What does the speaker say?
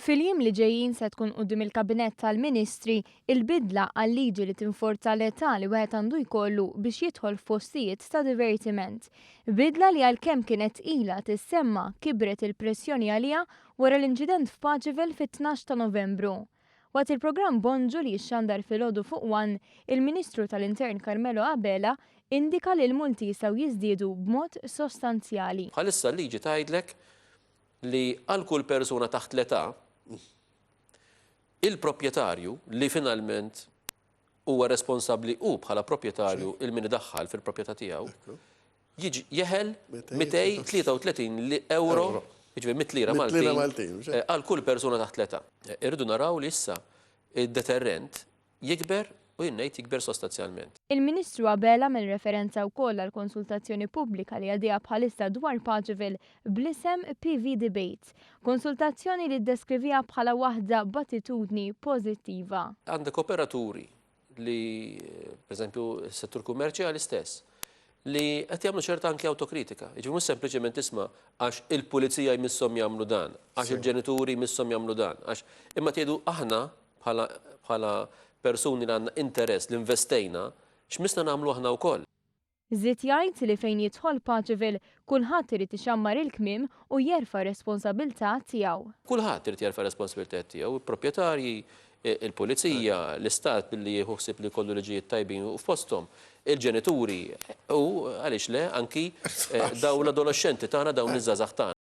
Fil-jiem li ġejjin se tkun quddiem il-Kabinett tal-Ministri il-bidla għal-liġi li tinforza l-età li wieħed għandu jkollu biex jidħol f'postijiet ta' divertiment. Bidla li għalkemm kienet ilha tissemma kibret il-pressjoni għaliha wara l-inċident f'Paċeville fit-12 ta' Novembru. Waqt il-programm Bonġu li jixxandar filgħodu fuq one, il-Ministru tal-Intern Carmelo Abela indika li l-multi jistgħu jiżdiedu b'mod sostanzjali. Bħalissa l-liġi tgħidlek li għal kull persuna taħt l-età, il-proprjetarju li finalment huwa responsabbli hu bħala proprjetarju il min idaħħal fil-proprjetà tiegħu, jiġi jeħel 233 euro, jiġifieri 100 lira Maltin, għal kull persuna taħt l-età. Irridu naraw li issa id-deterrent jikber u jien ngħid jikber sostazjalment. Il-Ministru Abela għamel referenza wkoll għall-konsultazzjoni pubblika li għaddejja bħalissa dwar Paceville bl-isem PV Debate, konsultazzjoni li ddeskriviha bħala waħda b'attitudni pożittiva. Għandek operaturi li, pereżempju, s-settur kummerċjali stess, li qed jagħmlu ċerta anki awtokritika. Jiġifieri mhux sempliċement isma' għax il-pulizija jmisshom jagħmlu dan, għax il-ġenituri jmisshom jagħmlu dan, għax imma tgħidu aħna bħala bħala persuni li għandna interess li investejna, x'missna nagħmlu aħna wkoll. Żied jgħid li fejn jidħol Paceville, kulħadd irid ixammar il-kmiem u jerfa' r-responsabilità tiegħu. Kulħadd irid jerfa' r-responsabilitajiet tiegħu, il-proprjetarji, il-pulizija, l-istat billi jieħu ħsieb li jkollu liġijiet tajbin u f'posthom, il-ġenituri u, għaliex le, anki dawn l-adoloxxenti tagħna, dawn iż-żgħażagħ tagħna.